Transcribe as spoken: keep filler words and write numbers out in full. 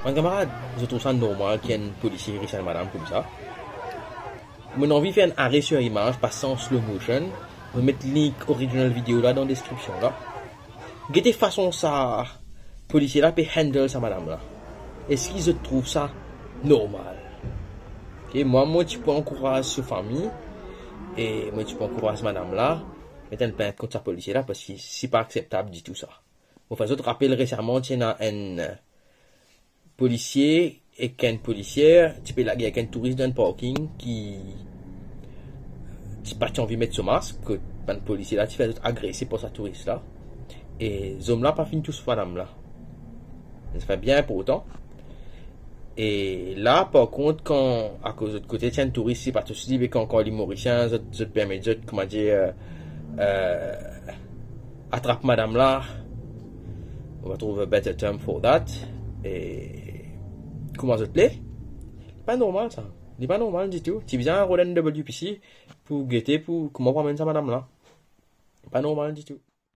Bann kamarad, zot trouv sa normal ki enn polisie ares enn madam koumsa? Mo anvi fer enn are sir imaz, pas sa an slow motion. Mo met link original video la dan deskripsion la. Gete fason sa polisie la pe handle sa madam la. Eski zot trouv sa normal? Ok, mwa, mo ti pou ankouraz so fami e mo ti pou ankouraz madam la met enn plint kont sa polisie la, parski se pa akseptab ditou sa. Mo fer zot rapel, resaman ti ena enn polisie ek enn polisier ti pe lager ek enn touris dan enn parking ki ti pa ti anvi met so mask, kot bann polisie la ti fer zot agrese par sa touris la. E zom la pa finn tous madam la. Sa fer bien inportan. E la, par kont, kan akoz lot kote ti enn touris, se pa tou swiv, e kan, kan li Morisien, zot, zot permet zot, kouma dir, euh, euh, atrap madam la, on va trouver a better term for that. E kouma zot le, li pa normal sa. Li pa normal ditou. Ti bizin rod enn W P C pou gete pou kouma pou amenn sa madam la. Pa normal ditou.